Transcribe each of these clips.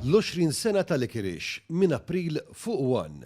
L-20 sena ta' Licorice minn April fuq one.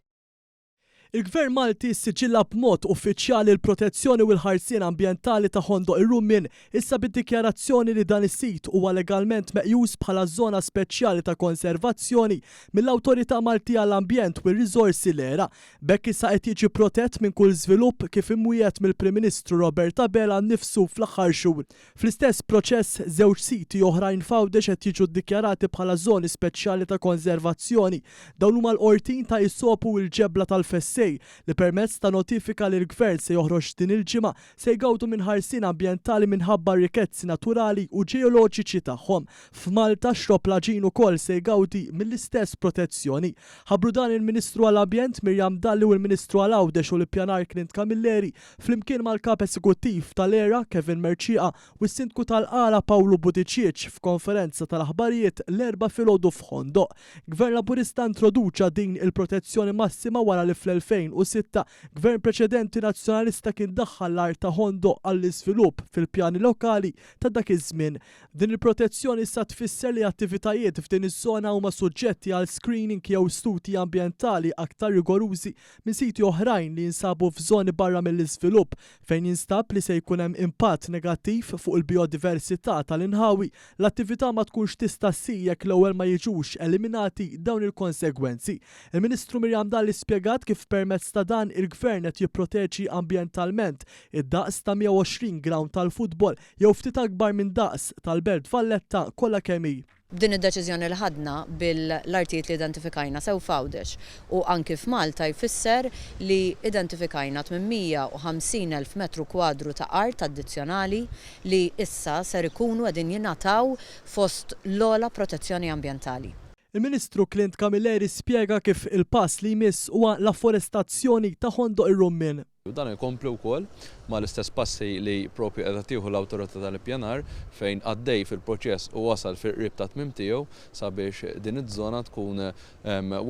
Il-Gvern Malti ssiġilla b'mod uffiċjali l-protezzjoni u l-ħarsien ambjentali ta' Ħondoq ir-Rummien issa bid-dikjarazzjoni li dan is-sit huwa legalment meqjus bħala żona speċjali ta' konservazzjoni mill-Awtorità Maltija għall-Ambjent u r-Riżorsi l-ERA. B'hekk issa qed jiġi protett minn kull żvilupp kif imwiegħed mill-Prim Ministru Robert Abela nnifsu fl-aħħar xhur. Fl-istess proċess, żewġ siti oħrajn f'Għawdex qed jiġu ddikjarati bħala żoni speċjali ta' konservazzjoni. Dawn huma l-Qortin ta' Isopu u l-Ġebla tal-Fessej, li permezz ta' notifika li l-Gvern se joħroġ din il-ġimgħa, se jgawdu minn ħarsien ambjentali minħabba r-rikezzi naturali u ġeoloġiċi tagħhom. F'Malta, Xrobb l-Għaġin ukoll se jgawdi mill-istess protezzjoni. Ħabbru dan il-Ministru għall-Ambjent Miriam Dalli u l-Ministru għal Għawdex u l-Ippjanar Clint Camilleri flimkien mal-Kap Esekuttiv tal-ERA Kevin Mercieca u s-Sindku tal-Qala Pawlu Buttigieg f'konferenza tal-aħbarijiet l-Erbgħa filgħodu f'Ħondoq. Gvern Laburista introduċa din il-protezzjoni massima wara li fl-2006 Gvern preċedenti Nazzjonalista kien daħħal l-art ta' Ħondoq għall-iżvilupp fil-pjani lokali ta' dak iż-żmien. Din il-protezzjoni issa tfisser li attivitajiet f'din iż-żona huma suġġetti għal screening jew studji ambjentali aktar rigorużi minn siti oħrajn li jinsabu f'żoni barra mill-iżvilupp fejn jinstab li se jkun hemm impatt negattiv fuq il-bijodiversità tal-inħawi, l-attività ma tkunx tista' ssir jekk l-ewwel ma jiġux eliminati dawn il-konsegwenzi. Il-Ministru Miriam Dalli spjegat kif permezz ta' dan il-Gvern qed jipproteġi ambjentalment id-daqs ta' 120 grawnd tal-futbol jew ftit akbar minn daqs tal-Belt Valletta kollha kemm hi. B'din id-deċiżjoni li ħadna bil-artijiet li identifikajna sew f'Għawdex u anki f'Malta jfisser li identifikajna 850 elf metru kwadru ta' art addizzjonali li issa ser ikunu qegħdin jingħataw fost l-ogħla protezzjoni ambjentali. Il-Ministru Clint Camilleri spjega kif il-pass li jmiss huwa l-afforestazzjoni ta' Ħondoq ir-Rummien. U dan ikompli wkoll mal-istess passi li proprju qiegħda tieħu l-Awtorità tal-Ippjanar fejn għaddej fil-proċess u wasal fil-qrib tat-tmiem tiegħu sabiex din iż-żona tkun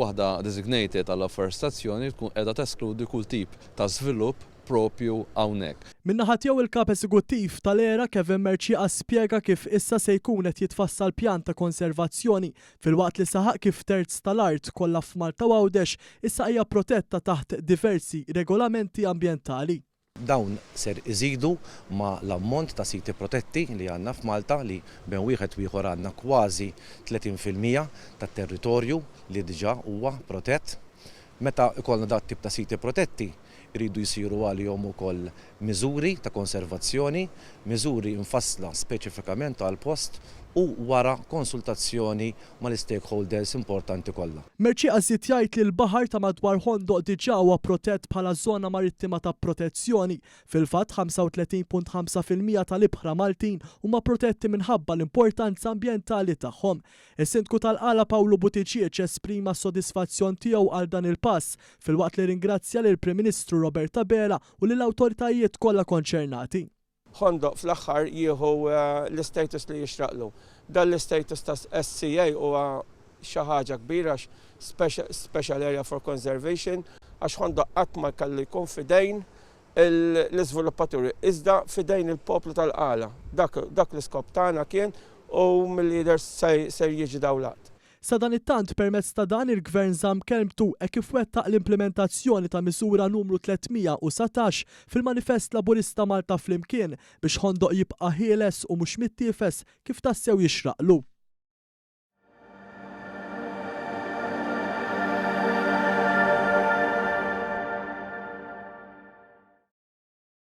waħda designated għall-afforestazzjoni tkun qiegħda teskludi kull tip ta' żvilupp proprju hawnhekk. Min-naħa tiegħu il-Kap Esekuttiv tal-ERA Kevin Mercieca spjega kif issa se jkun qed jitfassal pjan ta' konservazzjoni filwaqt li saħaq kif terz tal-art kollha f'Malta u Għawdex issa hija protetta taħt diversi regolamenti ambjentali. Dawn ser iżidu ma' l-ammont ta' siti protetti li għandna f'Malta li bejn wieħed u ieħor għandna kważi 30% tat-territorju li diġà huwa protett. Meta jkollna dat-tip ta' siti protetti, iridu jsiru għalihom ukoll miżuri ta' konservazzjoni, miżuri mfassla speċifikament għall-post u wara konsultazzjoni mal-istakeholders importanti kollha. Mercieca żied jgħid li l-baħar ta' madwar Ħondoq diġà huwa protett bħala żona marittima ta' protezzjoni. Fil-fatt, 35.5% tal-ibħra Maltin huma protetti minħabba l-importanza ambjentali tagħhom. Is-Sindku tal-Qala Pawlu Buttigieg esprima s-sodisfazzjon tiegħu għal dan il-pass filwaqt li rringrazzja lill-Prim Ministru Robert Abela u lill-awtoritajiet kollha konċernati. Ħondoq fl-aħħar jieħu l-istatus li jixraqlu. Dan l-istatus ta' SCA huwa xi ħaġa kbira għax Special Area for Conservation għax Ħondoq qatt ma kellu jkun f'idejn l-iżviluppaturi iżda f'idejn il-poplu tal-Qala. Dak l-iskop tagħna kien u milli jidher ser jiġi dawlaqt. Sadanittant, permezz ta' dan il-Gvern żamm kelmtu hekk kif wettaq l-implimentazzjoni ta' miżura numru 319 fil-Manifest Laburista Malta Flimkien biex Ħondoq jibqa' ħieles u mhux mittiefes kif tassew jixraqlu.